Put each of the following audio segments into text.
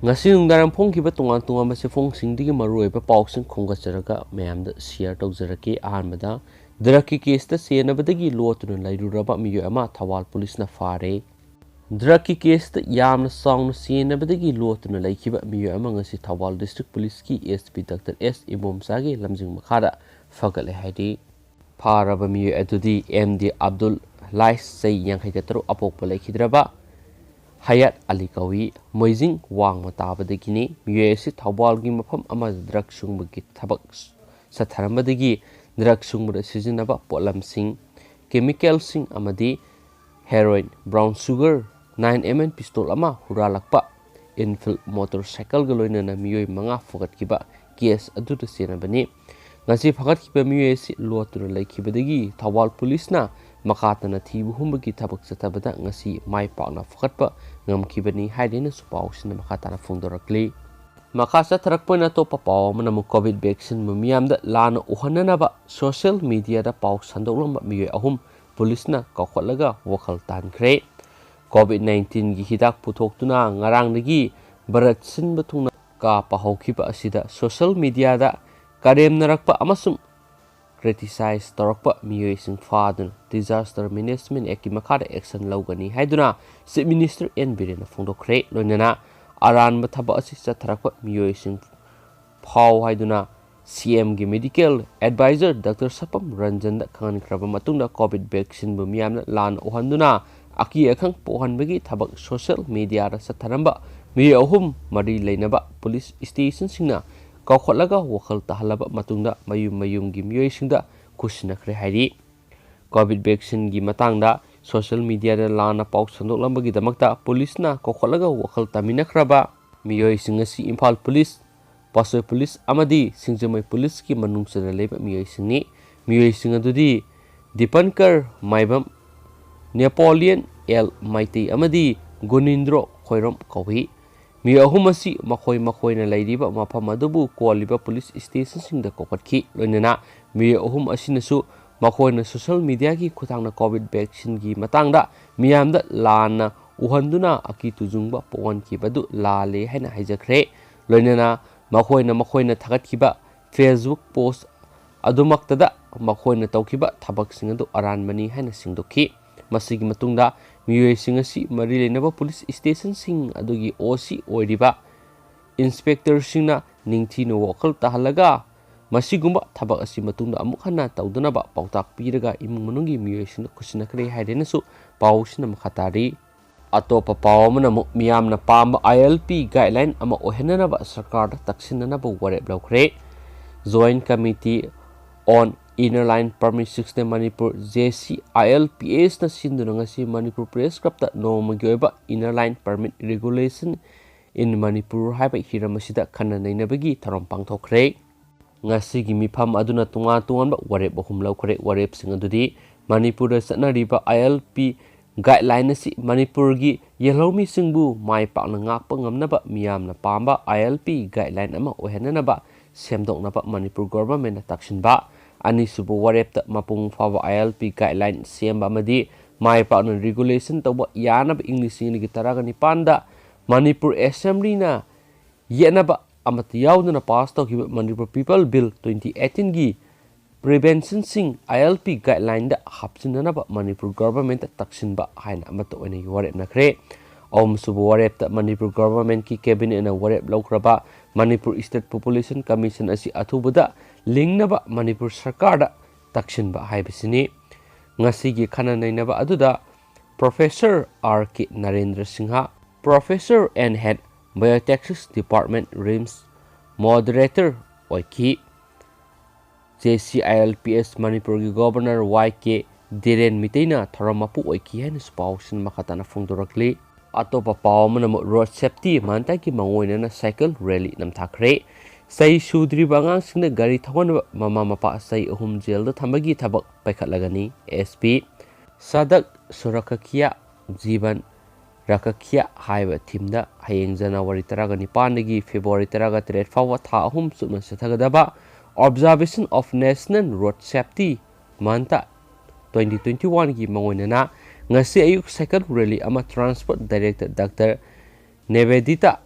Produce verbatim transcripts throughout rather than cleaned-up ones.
ꯉꯁꯤ ꯅꯨꯡꯗꯥꯡ ꯐꯣꯡꯈꯤꯕ ꯇꯣꯉꯥꯟ ꯇꯣꯉꯥꯟꯕ ꯆꯦꯐꯣꯡꯁꯤꯡꯗꯒꯤ ꯃꯔꯨꯑꯣꯏꯕ ꯄꯥꯎꯁꯤꯡ ꯈꯣꯝꯒꯠꯆꯔꯒ ꯃꯌꯥꯝꯗ ꯁꯤꯌꯔ ꯇꯧꯖꯔꯛꯀꯦ꯫ ꯑꯍꯥꯟꯕꯗ, ꯗ꯭ꯔꯒꯀꯤ ꯀꯦꯁꯇ ꯆꯦꯟꯅꯕꯗꯒꯤ ꯂꯣꯠꯇꯨꯅ ꯂꯩꯔꯨꯔꯕ ꯃꯤꯑꯣꯏ ꯑꯃ ꯊꯧꯕꯥꯜ ꯄꯨꯂꯤꯁꯅ ꯐꯥꯔꯦ꯫ ꯗ꯭ꯔꯒꯀꯤ ꯀꯦꯁꯇ ꯌꯥꯝꯅ ꯆꯥꯎꯅ ꯆꯦꯟꯅꯕꯗꯒꯤ ꯂꯣꯠꯇꯨꯅ ꯂꯩꯈꯤꯕ ꯃꯤꯑꯣꯏ ꯑꯃ ꯉꯁꯤ ꯊꯧꯕꯥꯜ ꯗꯤꯁꯇ꯭ꯔꯤꯛ ꯄꯨꯂꯤꯁꯀꯤ SP ꯗꯥꯛꯇꯔ ꯑꯦꯁ ꯏꯕꯣꯝꯆꯥꯒꯤ ꯂꯝꯖꯤꯡ ꯃꯈꯥꯗ ꯐꯒꯠꯂꯦ ꯍꯥꯏꯔꯤ꯫ ꯐꯥꯔꯕ ꯃꯤꯑꯣꯏ ꯑꯗꯨꯗꯤ M D ꯑꯕꯗꯨꯜ ꯂꯥꯏꯁ, ꯆꯍꯤ ꯌꯥꯡꯈꯩꯒ ꯇꯔꯨꯛ, ꯑꯄꯣꯛꯄ ꯂꯩꯈꯤꯗ꯭ꯔꯕ ꯍꯌꯥꯠ ꯑꯂꯤ ꯀꯧꯏ꯫ ꯃꯣꯏꯖꯤꯡ ꯋꯥꯡꯃ ꯇꯥꯕꯗꯒꯤꯅꯤ꯫ ꯃꯤꯑꯣꯏ ꯑꯁꯤ ꯊꯧꯕꯥꯜꯒꯤ ꯃꯐꯝ ꯑꯃꯗ ꯗ꯭ꯔꯒ ꯁꯨꯡꯕꯒꯤ ꯊꯕꯛ ꯆꯠꯊꯔꯝꯕꯗꯒꯤ ꯗ꯭ꯔꯒ ꯁꯨꯡꯕꯗ ꯁꯤꯖꯤꯟꯅꯕ ꯄꯣꯠꯂꯝꯁꯤꯡ, ꯀꯦꯃꯤꯀꯦꯜꯁꯤꯡ ꯑꯃꯗꯤ heroine, brown sugar, nine M M pistol ꯑꯃ ꯍꯨꯔꯥꯜꯂꯛꯄ, ꯏꯟꯐꯤꯜ ꯃꯣꯇꯣꯔ ꯁꯥꯏꯀꯜꯒ ꯂꯣꯏꯅꯅ ꯃꯤꯑꯣꯏ ꯃꯉꯥ ꯐꯒꯠꯈꯤꯕ ꯀꯦꯁ ꯑꯗꯨꯗ ꯆꯦꯟꯅꯕꯅꯤ꯫ ꯉꯁꯤ ꯐꯒꯠꯈꯤꯕ ꯃꯤꯑꯣꯏ ꯑꯁꯤ ꯂꯣꯠꯇꯨꯅ ꯂꯩꯈꯤꯕꯗꯒꯤ ꯊꯧꯕꯥꯜ ꯄꯨꯂꯤꯁꯅ ꯃꯈꯥ ꯇꯥꯅ ꯊꯤꯕ ꯍꯨꯝꯕꯒꯤ ꯊꯕꯛ ꯆꯠꯊꯕꯗ ꯉꯁꯤ ꯃꯥꯏ ꯄꯥꯛꯅ ꯐꯒꯠꯄ ꯉꯝꯈꯤꯕꯅꯤ ꯍꯥꯏꯗꯨꯅꯁꯨ ꯄꯥꯎꯁꯤꯅ ꯃꯈꯥ ꯇꯥꯅ ꯐꯣꯡꯗꯣꯔꯛꯂꯤ꯫ ꯃꯈꯥ ꯆꯠꯊꯔꯛꯄ ꯑꯣꯏꯅ ꯑꯇꯣꯞꯄ ꯄꯥꯎ ꯑꯃꯅ ꯑꯃꯨꯛ ꯀꯣꯚꯤꯗ ꯚꯦꯛꯁꯤꯟꯕꯨ ꯃꯤꯌꯥꯝꯗ ꯂꯥꯟꯅ ꯎꯍꯟꯅꯅꯕ ꯁꯣꯁꯤꯌꯦꯜ ꯃꯤꯗꯤꯌꯥꯗ ꯄꯥꯎ ꯁꯟꯗꯣꯛꯂꯝꯕ ꯃꯤꯑꯣꯏ ꯑꯍꯨꯝ ꯄꯨꯂꯤꯁꯅ ꯀꯧꯈꯠꯂꯒ ꯋꯥꯈꯜ ꯇꯥꯍꯟꯈ꯭ꯔꯦ꯫ ꯀꯣꯚꯤꯗ ꯅꯥꯏꯟꯇꯤꯟꯒꯤ ꯍꯤꯗꯥꯛ ꯄꯨꯊꯣꯛꯇꯨꯅ ꯉꯔꯥꯡꯗꯒꯤ ꯚꯥꯔꯠ ꯁꯤꯟꯕ ꯊꯨꯡꯅ ꯀꯥꯞꯄ ꯍꯧꯈꯤꯕ ꯑꯁꯤꯗ ꯁꯣꯁꯤꯌꯦꯜ ꯃꯤꯗꯤꯌꯥꯗ ꯀꯔꯦꯝꯅꯔꯛꯄ ꯑꯃꯁꯨꯡ ꯀ꯭ꯔꯤꯇꯤꯁꯥꯏꯖ ꯇꯧꯔꯛꯄ ꯃꯤꯑꯣꯏꯁꯤꯡ ꯐꯥꯗꯨꯅ ꯗꯤꯖꯥꯁꯇꯔ ꯃꯦꯅꯦꯖꯃꯦꯟ ꯑꯦꯛꯀꯤ ꯃꯈꯥꯗ ꯑꯦꯛꯁꯟ ꯂꯧꯒꯅꯤ ꯍꯥꯏꯗꯨꯅ ꯆꯤꯐ ꯃꯤꯅꯤꯁꯇꯔ ꯑꯦꯟ ꯕꯤꯔꯦꯟꯅ ꯐꯣꯡꯗꯣꯛꯈ꯭ꯔꯦ꯫ ꯂꯣꯏꯅꯅ ꯑꯔꯥꯟꯕ ꯊꯕꯛ ꯑꯁꯤ ꯆꯠꯊꯔꯛꯄ ꯃꯤꯑꯣꯏꯁꯤꯡ ꯐꯥꯎ ꯍꯥꯏꯗꯨꯅ CMꯒꯤ ꯃꯦꯗꯤꯀꯦꯜ ꯑꯦꯗꯚꯥꯏꯖꯔ ꯗꯥꯛꯇꯔ ꯁꯄꯝ ꯔꯟꯖꯟꯗ ꯈꯪꯍꯟꯈ꯭ꯔꯕ ꯃꯇꯨꯡꯗ ꯀꯣꯚꯤꯗ ꯚꯦꯛꯁꯤꯟꯕꯨ ꯃꯤꯌꯥꯝꯅ ꯂꯥꯟꯅ ꯎꯍꯟꯗꯨꯅ ꯑꯀꯤ ꯑꯈꯪ ꯄꯣꯛꯍꯟꯕꯒꯤ ꯊꯕꯛ ꯁꯣꯁꯤꯌꯦꯜ ꯃꯤꯗꯤꯌꯥꯗ ꯆꯠꯊꯔꯝꯕ ꯃꯤꯑꯣꯏ ꯑꯍꯨꯝ ꯃꯔꯤ ꯂꯩꯅꯕ ꯄꯨꯂꯤꯁ ꯁ꯭ꯇꯦꯁꯟꯁꯤꯡꯅ ꯀꯧꯈꯠꯂꯒ ꯋꯥꯈꯜ ꯇꯥꯍꯜꯂꯕ ꯃꯇꯨꯡꯗ ꯃꯌꯨꯝ ꯃꯌꯨꯝꯒꯤ ꯃꯤꯑꯣꯏꯁꯤꯡꯗ ꯈꯨꯠꯁꯤꯟꯅꯈ꯭ꯔꯦ ꯍꯥꯏꯔꯤ꯫ ꯀꯣꯚꯤꯗ ꯚꯦꯛꯁꯤꯟꯒꯤ ꯃꯇꯥꯡꯗ ꯁꯣꯁꯤꯌꯦꯜ ꯃꯤꯗꯤꯌꯥꯗ ꯂꯥꯟꯅ ꯄꯥꯎ ꯁꯟꯗꯣꯛꯂꯝꯕꯒꯤꯗꯃꯛꯇ ꯄꯨꯂꯤꯁꯅ ꯀꯧꯈꯠꯂꯒ ꯋꯥꯈꯜ ꯇꯥꯃꯤꯟꯅꯈ꯭ꯔꯕ ꯃꯤꯑꯣꯏꯁꯤꯡ ꯑꯁꯤ ꯏꯝꯐꯥꯜ ꯄꯨꯂꯤꯁ, ꯄꯥꯠꯁꯣꯏ ꯄꯨꯂꯤꯁ ꯑꯃꯗꯤ ꯁꯤꯡꯖꯃꯩ ꯄꯨꯂꯤꯁꯀꯤ ꯃꯅꯨꯡ ꯆꯟꯅ ꯂꯩꯕ ꯃꯤꯑꯣꯏꯁꯤꯡꯅꯤ꯫ ꯃꯤꯑꯣꯏꯁꯤꯡ ꯑꯗꯨꯗꯤ ꯗꯤꯄꯟꯀꯔ ꯃꯥꯏꯕꯝ, ꯅꯦꯄꯣꯂꯤꯌꯟ ꯑꯦꯜ ꯃꯩꯇꯩ ꯑꯃꯗꯤ ꯒꯨꯅꯤꯟꯗ꯭ꯔꯣ ꯈꯣꯏꯔꯣꯝ ꯀꯧꯏ꯫ ꯃꯤꯑꯣꯏ ꯑꯍꯨꯝ ꯑꯁꯤ ꯃꯈꯣꯏ ꯃꯈꯣꯏꯅ ꯂꯩꯔꯤꯕ ꯃꯐꯝ ꯑꯗꯨꯕꯨ ꯀꯣꯜꯂꯤꯕ ꯄꯨꯂꯤꯁ ꯁ꯭ꯇꯦꯁꯟꯁꯤꯡꯗ ꯀꯧꯈꯠꯈꯤ꯫ ꯂꯣꯏꯅꯅ ꯃꯤꯑꯣꯏ ꯑꯍꯨꯝ ꯑꯁꯤꯅꯁꯨ ꯃꯈꯣꯏꯅ ꯁꯣꯁꯤꯌꯦꯜ ꯃꯤꯗꯤꯌꯥꯒꯤ ꯈꯨꯠꯊꯥꯡꯗ ꯀꯣꯚꯤꯗ ꯚꯦꯛꯁꯤꯟꯒꯤ ꯃꯇꯥꯡꯗ ꯃꯤꯌꯥꯝꯗ ꯂꯥꯟꯅ ꯎꯍꯟꯗꯨꯅ ꯑꯀꯤ ꯇꯨꯖꯨꯡꯕ ꯄꯣꯛꯍꯟꯈꯤꯕꯗꯨ ꯂꯥꯜꯂꯦ ꯍꯥꯏꯅ ꯍꯥꯏꯖꯈ꯭ꯔꯦ꯫ ꯂꯣꯏꯅꯅ ꯃꯈꯣꯏꯅ, ꯃꯈꯣꯏꯅ ꯊꯥꯒꯠꯈꯤꯕ Facebook post ꯑꯗꯨꯃꯛꯇꯗ ꯃꯈꯣꯏꯅ ꯇꯧꯈꯤꯕ ꯊꯕꯛꯁꯤꯡ ꯑꯗꯨ ꯑꯔꯥꯟꯕꯅꯤ ꯍꯥꯏꯅ ꯁꯦꯡꯗꯣꯛꯈꯤ꯫ ꯃꯁꯤꯒꯤ ꯃꯇꯨꯡꯗ ꯃꯤꯑꯣꯏꯁꯤꯡ ꯑꯁꯤ ꯃꯔꯤ ꯂꯩꯅꯕ ꯄꯨꯂꯤꯁ ꯁ꯭ꯇꯦꯁꯟꯁꯤꯡ ꯑꯗꯨꯒꯤ ꯑꯣ ꯁꯤ ꯑꯣꯏꯔꯤꯕ ꯏꯟꯁꯄꯦꯛꯇꯔꯁꯤꯡꯅ ꯅꯤꯡꯊꯤꯅ ꯋꯥꯈꯜ ꯇꯥꯍꯜꯂꯒ ꯃꯁꯤꯒꯨꯝꯕ ꯊꯕꯛ ꯑꯁꯤ ꯃꯇꯨꯡꯗ ꯑꯃꯨꯛ ꯍꯟꯅ ꯇꯧꯗꯅꯕ ꯄꯥꯎꯇꯥꯛ ꯄꯤꯔꯒ ꯏꯃꯨꯡ ꯃꯅꯨꯡꯒꯤ ꯃꯤꯑꯣꯏꯁꯤꯡꯗ ꯈꯨꯠꯁꯤꯟꯅꯈ꯭ꯔꯦ ꯍꯥꯏꯔꯦꯅꯁꯨ ꯄꯥꯎꯁꯤꯅ ꯃꯈꯥ ꯇꯥꯔꯤ꯫ ꯑꯇꯣꯞꯄ ꯄꯥꯎ ꯑꯃꯅ ꯑꯃꯨꯛ ꯃꯤꯌꯥꯝꯅ ꯄꯥꯝꯕ I L P guideline ꯑꯃ ꯑꯣꯏꯍꯟꯅꯅꯕ ꯁꯔꯀꯥꯔꯗ ꯇꯛꯁꯤꯟꯅꯅꯕ ꯋꯥꯔꯦꯞ ꯂꯧꯈ꯭ꯔꯦ꯫ Joint Committee on Inner Line Permit sixteen Manipur, J C I L P S ꯅ ꯁꯤꯟꯗꯨꯅ ꯉꯁꯤ ꯃꯅꯤꯄꯨꯔ ꯄ꯭ꯔꯦꯁ ꯀ꯭ꯂꯕꯇ ꯅꯣꯡꯃꯒꯤ ꯑꯣꯏꯕ Inner Line Permit Regulation in Manipur ꯍꯥꯏꯕ ꯍꯤꯔꯝ ꯑꯁꯤꯗ ꯈꯟꯅ ꯅꯩꯅꯕꯒꯤ ꯊꯧꯔꯝ ꯄꯥꯡꯊꯣꯛꯈ꯭ꯔꯦ꯫ ꯉꯁꯤꯒꯤ ꯃꯤꯐꯝ ꯑꯗꯨꯅ ꯇꯣꯉꯥꯟ ꯇꯣꯉꯥꯟꯕ ꯋꯥꯔꯦꯞ ꯑꯍꯨꯝ ꯂꯧꯈ꯭ꯔꯦ꯫ ꯋꯥꯔꯦꯞꯁꯤꯡ ꯑꯗꯨꯗꯤ ꯃꯅꯤꯄꯨꯔꯗ ꯆꯠꯅꯔꯤꯕ I L P guideline ꯑꯁꯤ ꯃꯅꯤꯄꯨꯔꯒꯤ ꯌꯦꯜꯍꯧꯃꯤꯁꯤꯡꯕꯨ ꯃꯥꯏ ꯄꯥꯛꯅ ꯉꯥꯛꯄ ꯉꯝꯅꯕ ꯃꯤꯌꯥꯝꯅ ꯄꯥꯝꯕ I L P guideline ꯑꯃ ꯑꯣꯏꯍꯟꯅꯅꯕ ꯁꯦꯝꯗꯣꯛꯅꯕ ꯃꯅꯤꯄꯨꯔ ꯒꯣꯚꯔꯟꯃꯦꯟꯠꯅ ꯇꯛꯁꯤꯟꯕ꯫ ꯑꯅꯤꯁꯨꯕ ꯋꯥꯔꯦꯞꯇ ꯃꯄꯨꯡ ꯐꯥꯕ I L P guideline ꯁꯦꯝꯕ ꯑꯃꯗꯤ ꯃꯥꯏ ꯄꯥꯛꯅ regulation ꯇꯧꯕ ꯌꯥꯅꯕ ꯏꯪ ꯂꯤꯁꯤꯡ ꯑꯅꯤꯒꯤ ꯇꯔꯥꯒ ꯅꯤꯄꯥꯟꯗ ꯃꯅꯤꯄꯨꯔ ꯑꯦꯁꯦꯝꯕ꯭ꯂꯤꯅ ꯌꯦꯠꯅꯕ ꯑꯃꯠꯇ ꯌꯥꯎꯗꯅ ꯄꯥꯁ ꯇꯧꯈꯤꯕ Manipur People Bill twenty eighteen ꯒꯤ prevention ꯁꯤꯡ I L P guideline ꯗ ꯍꯥꯞꯆꯤꯟꯅꯅꯕ ꯃꯅꯤꯄꯨꯔ ꯒꯣꯚꯔꯟꯃꯦꯟꯠꯇ ꯇꯛꯁꯤꯟꯕ ꯍꯥꯏꯅ ꯑꯃꯠꯇ ꯑꯣꯏꯅ ꯋꯥꯔꯦꯞꯅꯈ꯭ꯔꯦ꯫ ꯑꯍꯨꯝꯁꯨꯕ ꯋꯥꯔꯦꯞꯇ ꯃꯅꯤꯄꯨꯔ ꯒꯣꯚꯔꯟꯃꯦꯟꯠꯀꯤ ꯀꯦꯕꯤꯅꯦꯠꯅ ꯋꯥꯔꯦꯞ ꯂꯧꯈ꯭ꯔꯕ Manipur State Population Commission ꯑꯁꯤ ꯑꯊꯨꯕꯗ ꯂꯤꯡꯅꯕ ꯃꯅꯤꯄꯨꯔ ꯁꯔꯀꯥꯔꯗ ꯇꯛꯁꯤꯟꯕ ꯍꯥꯏꯕꯁꯤꯅꯤ꯫ ꯉꯁꯤꯒꯤ ꯈꯟꯅ ꯅꯩꯅꯕ ꯑꯗꯨꯗ Professor R K Narendra Singh, Professor and Head Biotaxis Department, RIMS, moderator ꯑꯣꯏꯈꯤ꯫ J C I L P S ꯃꯅꯤꯄꯨꯔꯒꯤ ꯒꯣꯚꯔꯅꯔ Y K ꯙꯤꯔꯦꯟ ꯃꯤꯇꯩꯅ ꯊꯧꯔꯝ ꯃꯄꯨ ꯑꯣꯏꯈꯤ ꯍꯥꯏꯅꯁꯨ ꯄꯥꯎꯁꯤꯅ ꯃꯈꯥ ꯇꯥꯅ ꯐꯣꯡꯗꯣꯔꯛꯂꯤ꯫ ꯑꯇꯣꯞꯄ ꯄꯥꯎ ꯑꯃꯅ ꯑꯃꯨꯛ road safety month ꯀꯤ ꯃꯥꯡꯑꯣꯏꯅꯅ cycle rally ꯅꯝꯊꯈ꯭ꯔꯦ꯫ ꯆꯍꯤ ꯁꯨꯗ꯭ꯔꯤꯕ ꯑꯉꯥꯡꯁꯤꯡꯅ ꯒꯥꯔꯤ ꯊꯧꯍꯟꯕ, ꯃꯃꯥ ꯃꯄꯥ ꯆꯍꯤ ꯑꯍꯨꯝ ꯖꯦꯜꯗ ꯊꯝꯕꯒꯤ ꯊꯕꯛ ꯄꯥꯏꯈꯠꯂꯒꯅꯤ꯫ S P Sadak Surakhiya Jeevan Rakhiya ꯍꯥꯏꯕ theme ꯗ ꯍꯌꯦꯡ ꯖꯅꯋꯥꯔꯤ ꯇꯔꯥꯒ ꯅꯤꯄꯥꯟꯗꯒꯤ ꯐꯦꯕ꯭ꯔꯨꯋꯥꯔꯤ ꯇꯔꯥꯒ ꯇꯔꯦꯠ ꯐꯥꯎꯕ ꯊꯥ ꯑꯍꯨꯝ ꯆꯨꯞꯅ ꯆꯠꯊꯒꯗꯕ Observation of National Road Safety Month twenty twenty-one ꯒꯤ ꯃꯥꯡꯑꯣꯏꯅꯅ ꯉꯁꯤ ꯑꯌꯨꯛ cycle rally ꯑꯃ Transport Director Doctor ꯅꯦꯕꯦꯗꯤꯇꯥ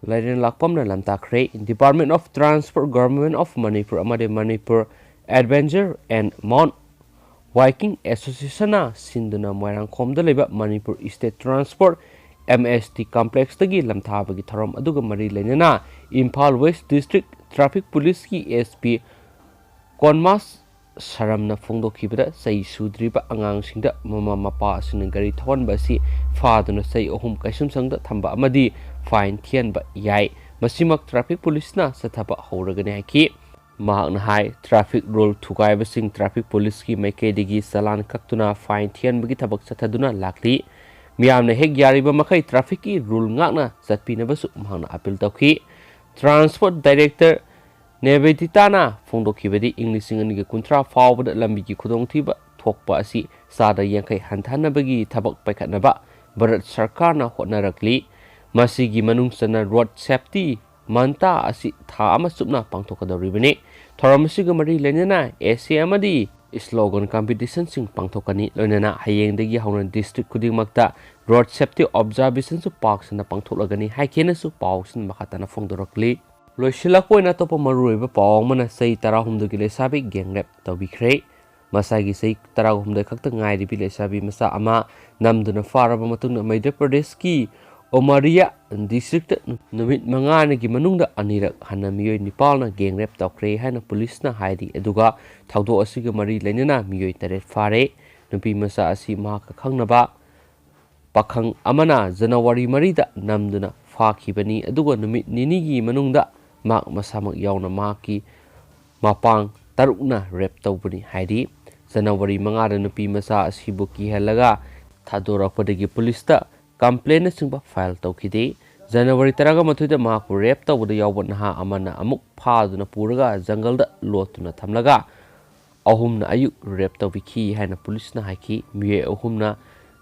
ꯂꯥꯏꯔꯦꯟꯂꯥꯛꯄꯝꯅ ꯂꯝꯇꯥꯛꯈ꯭ꯔꯦ꯫ Department of Transport, Government of Manipur ꯑꯃꯗꯤ Manipur Adventure and Mount Biking Associationꯅ ꯁꯤꯟꯗꯨꯅ ꯃꯣꯏꯔꯥꯡꯈꯣꯝꯗ ꯂꯩꯕ Manipur State Transport, M S T Complexꯇꯒꯤ ꯂꯝꯊꯥꯕꯒꯤ ꯊꯧꯔꯝ ꯑꯗꯨꯒ ꯃꯔꯤ ꯂꯩꯅꯅ Imphal West District Traffic Policeꯀꯤ S P ꯀꯣꯟꯃꯥꯁ ꯁꯔꯝꯅ ꯐꯣꯡꯗꯣꯛꯈꯤꯕꯗ, ꯆꯩ ꯁꯨꯗ꯭ꯔꯤꯕ ꯑꯉꯥꯡꯁꯤꯡꯗ ꯃꯃꯥ ꯃꯄꯥꯁꯤꯡꯅ ꯒꯥꯔꯤ ꯊꯧꯍꯟꯕ ꯑꯁꯤ ꯐꯥꯗꯨꯅ ꯆꯍꯤ ꯑꯍꯨꯝ ꯀꯩꯁꯨꯝꯁꯪꯗ ꯊꯝꯕ ꯑꯃꯗꯤ fine ꯊꯤꯍꯟꯕ ꯌꯥꯏ꯫ ꯃꯁꯤꯃꯛ traffic policeꯅ ꯆꯠꯊꯕ ꯍꯧꯔꯒꯅꯤ ꯍꯥꯏꯈꯤ꯫ ꯃꯍꯥꯛꯅ ꯍꯥꯏ, traffic rule ꯊꯨꯒꯥꯏꯕꯁꯤꯡ traffic policeꯀꯤ ꯃꯥꯏꯀꯩꯗꯒꯤ ꯆꯂꯥꯟ ꯀꯛꯇꯨꯅ fine ꯊꯤꯍꯟꯕꯒꯤ ꯊꯕꯛ ꯆꯠꯊꯗꯨꯅ ꯂꯥꯛꯂꯤ꯫ ꯃꯤꯌꯥꯝꯅ ꯍꯦꯛ ꯌꯥꯔꯤꯕ ꯃꯈꯩ trafficꯀꯤ rule ꯉꯥꯛꯅ ꯆꯠꯄꯤꯅꯕꯁꯨ ꯃꯍꯥꯛꯅ appeal ꯇꯧꯈꯤ꯫ Transport Director ꯅꯦꯕꯦꯗꯤꯇꯥꯅ ꯐꯣꯡꯗꯣꯛꯈꯤꯕꯗꯤ, ꯏꯪ ꯂꯤꯁꯤꯡ ꯑꯅꯤꯒ ꯀꯨꯟꯊ꯭ꯔꯥ ꯐꯥꯎꯕꯗ ꯂꯝꯕꯤꯒꯤ ꯈꯨꯗꯣꯡꯊꯤꯕ ꯊꯣꯛꯄ ꯑꯁꯤ ꯆꯥꯗ ꯌꯥꯡꯈꯩ ꯍꯟꯊꯍꯟꯅꯕꯒꯤ ꯊꯕꯛ ꯄꯥꯏꯈꯠꯅꯕ ꯚꯥꯔꯠ ꯁꯔꯀꯥꯔꯅ ꯍꯣꯠꯅꯔꯛꯂꯤ꯫ ꯃꯁꯤꯒꯤ ꯃꯅꯨꯡ ꯆꯟꯅ Road Safety Month ꯑꯁꯤ ꯊꯥ ꯑꯃ ꯆꯨꯞꯅ ꯄꯥꯡꯊꯣꯛꯀꯗꯧꯔꯤꯕꯅꯤ꯫ ꯊꯧꯔꯝ ꯑꯁꯤꯒ ꯃꯔꯤ ꯂꯩꯅꯅ essay ꯑꯃꯗꯤ slogan competitionꯁꯤꯡ ꯄꯥꯡꯊꯣꯛꯀꯅꯤ꯫ ꯂꯣꯏꯅꯅ ꯍꯌꯦꯡꯗꯒꯤ ꯍꯧꯅ district ꯈꯨꯗꯤꯡꯃꯛꯇ road safety observationꯁꯨ ꯄꯥꯛ ꯁꯟꯅ ꯄꯥꯡꯊꯣꯛꯂꯒꯅꯤ ꯍꯥꯏꯈꯤꯅꯁꯨ ꯄꯥꯎꯁꯤꯡ ꯃꯈꯥ ꯇꯥꯅ ꯐꯣꯡꯗꯣꯔꯛꯂꯤ꯫ ꯂꯣꯏꯁꯤꯜꯂꯛꯄ ꯑꯣꯏꯅ ꯑꯇꯣꯞꯄ ꯃꯔꯨꯑꯣꯏꯕ ꯄꯥꯎ ꯑꯃꯅ, ꯆꯍꯤ ꯇꯔꯥꯍꯨꯝꯗꯣꯏꯒꯤ ꯂꯩꯁꯥꯕꯤ gang rape ꯇꯧꯕꯤꯈ꯭ꯔꯦ꯫ ꯃꯁꯥꯒꯤ ꯆꯍꯤ ꯇꯔꯥꯍꯨꯝꯗꯣꯏ ꯈꯛꯇ ꯉꯥꯏꯔꯤꯕꯤ ꯂꯩꯁꯥꯕꯤ ꯃꯆꯥ ꯑꯃ ꯅꯝꯗꯨꯅ ꯐꯥꯔꯕ ꯃꯇꯨꯡꯗ, ꯃꯙ꯭ꯌ ꯄ꯭ꯔꯗꯦꯁꯀꯤ ꯎꯃꯔꯤꯌꯥ districtꯇ ꯅꯨꯃꯤꯠ ꯃꯉꯥꯅꯤꯒꯤ ꯃꯅꯨꯡꯗ ꯑꯅꯤꯔꯛ ꯍꯟꯅ ꯃꯤꯑꯣꯏ ꯅꯤꯄꯥꯜꯅ gang rape ꯇꯧꯈ꯭ꯔꯦ ꯍꯥꯏꯅ policeꯅ ꯍꯥꯏꯔꯤ꯫ ꯑꯗꯨꯒ ꯊꯧꯗꯣꯛ ꯑꯁꯤꯒ ꯃꯔꯤ ꯂꯩꯅꯅ ꯃꯤꯑꯣꯏ ꯇꯔꯦꯠ ꯐꯥꯔꯦ꯫ ꯅꯨꯄꯤ ꯃꯆꯥ ꯑꯁꯤ ꯃꯍꯥꯛꯀ ꯈꯪꯅꯕ ꯄꯥꯈꯪ ꯑꯃꯅ ꯖꯅꯋꯥꯔꯤ ꯃꯔꯤꯗ ꯅꯝꯗꯨꯅ ꯐꯥꯈꯤꯕꯅꯤ꯫ ꯑꯗꯨꯒ ꯅꯨꯃꯤꯠ ꯅꯤꯅꯤꯒꯤ ꯃꯅꯨꯡꯗ ꯃꯍꯥꯛ ꯃꯁꯥꯃꯛ ꯌꯥꯎꯅ ꯃꯍꯥꯛꯀꯤ ꯃꯄꯥꯡ ꯇꯔꯨꯛꯅ rape ꯇꯧꯕꯅꯤ ꯍꯥꯏꯔꯤ꯫ ꯖꯅꯋꯥꯔꯤ ꯃꯉꯥꯗ ꯅꯨꯄꯤ ꯃꯆꯥ ꯑꯁꯤꯕꯨ ꯀꯤꯍꯜꯂꯒ ꯊꯥꯗꯣꯔꯛꯄꯗꯒꯤ policeꯇ complaintꯅꯆꯤꯡꯕ file ꯇꯧꯈꯤꯗꯦ꯫ ꯖꯅꯋꯥꯔꯤ ꯇꯔꯥꯃꯥꯊꯣꯏꯗ ꯃꯍꯥꯛꯄꯨ rape ꯇꯧꯕꯗ ꯌꯥꯎꯕ ꯅꯍꯥ ꯑꯃꯅ ꯑꯃꯨꯛ ꯐꯥꯗꯨꯅ ꯄꯨꯔꯒ ꯖꯪꯒꯜꯗ ꯂꯣꯠꯇꯨꯅ ꯊꯝꯂꯒ ꯑꯍꯨꯝꯅ ꯑꯌꯨꯛ rape ꯇꯧꯕꯤꯈꯤ ꯍꯥꯏꯅ policeꯅ ꯍꯥꯏꯈꯤ꯫ ꯃꯤꯑꯣꯏ ꯑꯍꯨꯝꯅ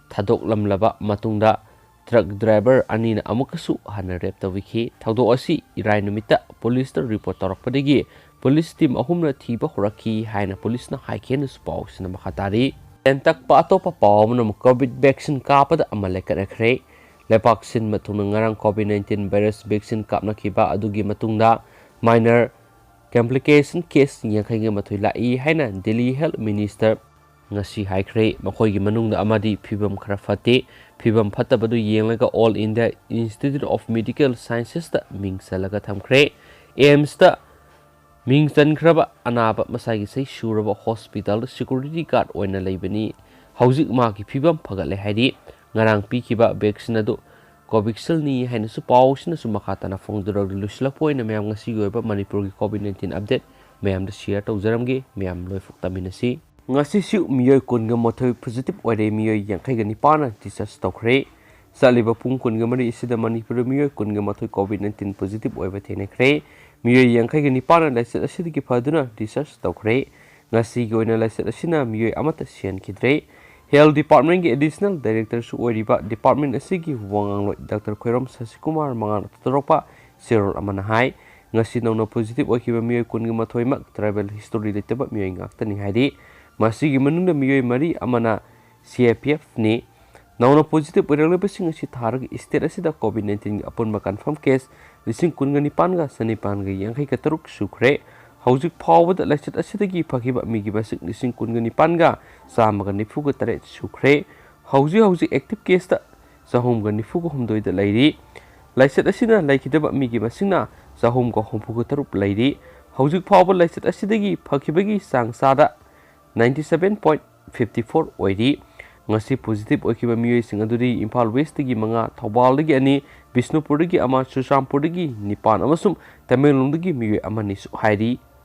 ꯊꯥꯗꯣꯛꯂꯝꯂꯕ ꯃꯇꯨꯡꯗ truck driver ꯑꯅꯤꯅ ꯑꯃꯨꯛꯀꯁꯨ ꯍꯟꯅ rape ꯇꯧꯕꯤꯈꯤ꯫ ꯊꯧꯗꯣꯛ ꯑꯁꯤ ꯏꯔꯥꯏ ꯅꯨꯃꯤꯠꯇ policeꯇ report ꯇꯧꯔꯛꯄꯗꯒꯤ police team ꯑꯍꯨꯝꯅ ꯊꯤꯕ ꯍꯧꯔꯛꯈꯤ ꯍꯥꯏꯅ policeꯅ ꯍꯥꯏꯈꯤ ꯍꯥꯏꯅꯁꯨ ꯄꯥꯎꯁꯤꯅ ꯃꯈꯥ ꯇꯥꯔꯤ꯫ ꯇꯦꯟꯇꯛꯄ ꯑꯇꯣꯞꯄ ꯄꯥꯎ ꯑꯃꯅ ꯑꯃꯨꯛ COVID vaccine ꯀꯥꯞꯄꯗ ꯑꯃ ꯂꯩꯈꯠꯅꯈ꯭ꯔꯦ꯫ ꯂꯩꯕꯥꯛ ꯁꯤꯟꯕ ꯊꯨꯡꯅ ꯉꯔꯥꯡ COVID nineteen virus vaccine ꯀꯥꯞꯅꯈꯤꯕ ꯑꯗꯨꯒꯤ ꯃꯇꯨꯡꯗ minor complication case ꯌꯥꯡꯈꯩꯒ ꯃꯥꯊꯣꯏ ꯂꯥꯛꯏ ꯍꯥꯏꯅ Delhi Health Minister ꯉꯁꯤ ꯍꯥꯏꯈ꯭ꯔꯦ꯫ ꯃꯈꯣꯏꯒꯤ ꯃꯅꯨꯡꯗ ꯑꯃꯗꯤ ꯐꯤꯕꯝ ꯈꯔ ꯐꯠꯇꯦ꯫ ꯐꯤꯕꯝ ꯐꯠꯇꯕꯗꯨ ꯌꯦꯡꯂꯒ All India Institute of Medical Sciences ꯇ ꯃꯤꯡ ꯆꯜꯂꯒ ꯊꯝꯈ꯭ꯔꯦ꯫ AIIMS ꯇ ꯃꯤꯡ ꯆꯟꯈ꯭ꯔꯕ ꯑꯅꯥꯕ ꯃꯁꯥꯒꯤ ꯁꯍꯤ ꯁꯨꯔꯕ hospital ꯗ security guard ꯑꯣꯏꯅ ꯂꯩꯕꯅꯤ꯫ ꯍꯧꯖꯤꯛ ꯃꯍꯥꯛꯀꯤ ꯐꯤꯕꯝ ꯐꯒꯠꯂꯦ ꯍꯥꯏꯔꯤ꯫ ꯉꯔꯥꯡ ꯄꯤꯈꯤꯕ vaccine ꯑꯗꯨ Covishield ꯅꯤ ꯍꯥꯏꯅꯁꯨ ꯄꯥꯎꯁꯤꯅꯁꯨ ꯃꯈꯥ ꯇꯥꯅ ꯐꯣꯡꯗꯣꯔꯛꯂꯤ꯫ ꯂꯣꯏꯁꯤꯜꯂꯛꯄ ꯑꯣꯏꯅ ꯃꯌꯥꯝ ꯉꯁꯤꯒꯤ ꯑꯣꯏꯕ ꯃꯅꯤꯄꯨꯔꯒꯤ COVID nineteen update ꯃꯌꯥꯝꯗ share ꯇꯧꯖꯔꯝꯒꯦ꯫ ꯃꯌꯥꯝ ꯂꯣꯏꯐꯥꯎ ꯇꯥꯃꯤꯟꯅꯁꯤ꯫ ꯉꯁꯤꯁꯨ ꯃꯤꯑꯣꯏ ꯀꯨꯟꯒ ꯃꯥꯊꯣꯏ positive ꯑꯣꯏꯔꯦ꯫ ꯃꯤꯑꯣꯏ ꯌꯥꯡꯈꯩꯒ ꯅꯤꯄꯥꯟꯅ discharge ꯇꯧꯈ꯭ꯔꯦ꯫ ꯆꯠꯂꯤꯕ ꯄꯨꯡ ꯀꯨꯟꯒ ꯃꯔꯤ ꯑꯁꯤꯗ ꯃꯅꯤꯄꯨꯔꯗ ꯃꯤꯑꯣꯏ ꯀꯨꯟꯒ ꯃꯥꯊꯣꯏ COVID nineteen positive ꯑꯣꯏꯕ ꯊꯦꯡꯅꯈ꯭ꯔꯦ꯫ ꯃꯤꯑꯣꯏ ꯌꯥꯡꯈꯩꯒ ꯅꯤꯄꯥꯟꯅ ꯂꯥꯏꯆꯠ ꯑꯁꯤꯗꯒꯤ ꯐꯗꯨꯅ discharge ꯇꯧꯈ꯭ꯔꯦ꯫ ꯉꯁꯤꯒꯤ ꯑꯣꯏꯅ ꯂꯥꯏꯆꯠ ꯑꯁꯤꯅ ꯃꯤꯑꯣꯏ ꯑꯃꯠꯇ ꯁꯤꯍꯟꯈꯤꯗ꯭ꯔꯦ꯫ Health Department ꯀꯤ Additional Director ꯁꯨ ꯑꯣꯏꯔꯤꯕ department ꯑꯁꯤꯒꯤ ꯋꯥ ꯉꯥꯡꯂꯣꯏ Doctor ꯈꯣꯏꯔꯣꯝ ꯁꯁꯤꯀꯨꯃꯥꯔ ꯃꯉꯥꯜꯅ ꯊꯥꯗꯣꯔꯛꯄ ꯆꯦꯔꯣꯜ ꯑꯃꯅ ꯍꯥꯏ, ꯉꯁꯤ ꯅꯧꯅ positive ꯑꯣꯏꯈꯤꯕ ꯃꯤꯑꯣꯏ ꯀꯨꯟꯒ ꯃꯥꯊꯣꯏꯃꯛ travel history ꯂꯩꯇꯕ ꯃꯤꯑꯣꯏ ꯉꯥꯛꯇꯅꯤ ꯍꯥꯏꯔꯤ꯫ ꯃꯁꯤꯒꯤ ꯃꯅꯨꯡꯗ ꯃꯤꯑꯣꯏ ꯃꯔꯤ ꯑꯃꯅ C I P F ꯅꯤ꯫ ꯅꯧꯅ positive ꯑꯣꯏꯔꯛꯂꯤꯕꯁꯤꯡ ꯑꯁꯤ ꯊꯥꯔꯒ state ꯑꯁꯤꯗ COVID nineteen ꯒꯤ ꯑꯄꯨꯟꯕ confirm case ꯂꯤꯁꯤꯡ ꯀꯨꯟꯒ ꯅꯤꯄꯥꯟꯒ ꯆꯅꯤꯄꯥꯟꯒ ꯌꯥꯡꯈꯩꯒ ꯇꯔꯨꯛ ꯁꯨꯈ꯭ꯔꯦ꯫ ꯍꯧꯖꯤꯛ ꯐꯥꯎꯕꯗ ꯂꯥꯏꯆꯠ ꯑꯁꯤꯗꯒꯤ ꯐꯈꯤꯕ ꯃꯤꯒꯤ ꯃꯁꯤꯡ ꯂꯤꯁꯤꯡ ꯀꯨꯟꯒ ꯅꯤꯄꯥꯟꯒ ꯆꯥꯝꯃꯒ ꯅꯤꯐꯨꯒ ꯇꯔꯦꯠ ꯁꯨꯈ꯭ꯔꯦ꯫ ꯍꯧꯖꯤꯛ ꯍꯧꯖꯤꯛ active case ꯇ ꯆꯍꯨꯝꯒ ꯅꯤꯐꯨꯒ ꯍꯨꯝꯗꯣꯏꯗ ꯂꯩꯔꯤ꯫ ꯂꯥꯏꯆꯠ ꯑꯁꯤꯅ ꯂꯩꯈꯤꯗꯕ ꯃꯤꯒꯤ ꯃꯁꯤꯡꯅ ꯆꯍꯨꯝꯒ ꯍꯨꯝꯐꯨꯒ ꯇꯔꯨꯛ ꯂꯩꯔꯤ꯫ ꯍꯧꯖꯤꯛ ꯐꯥꯎꯕ ꯂꯥꯏꯆꯠ ꯑꯁꯤꯗꯒꯤ ꯐꯈꯤꯕꯒꯤ ꯆꯥꯡ ꯆꯥꯗ ninety seven point fifty four ꯑꯣꯏꯔꯤ꯫ ꯉꯁꯤ positive ꯑꯣꯏꯈꯤꯕ ꯃꯤꯑꯣꯏꯁꯤꯡ ꯑꯗꯨꯗꯤ ꯏꯝꯐꯥꯜ West ꯇꯒꯤ ꯃꯉꯥ, ꯊꯧꯕꯥꯜꯗꯒꯤ ꯑꯅꯤ, ꯕꯤꯁꯅꯨꯄꯨꯔꯗꯒꯤ ꯑꯃ, ꯆꯨꯔꯆꯥꯟꯄꯨꯔꯗꯒꯤ ꯅꯤꯄꯥꯟ ꯑꯃꯁꯨꯡ ꯇꯃꯦꯡꯂꯣꯡꯗꯒꯤ ꯃꯤꯑꯣꯏ ꯑꯃꯅꯤꯁꯨ ꯍꯥꯏꯔꯤ꯫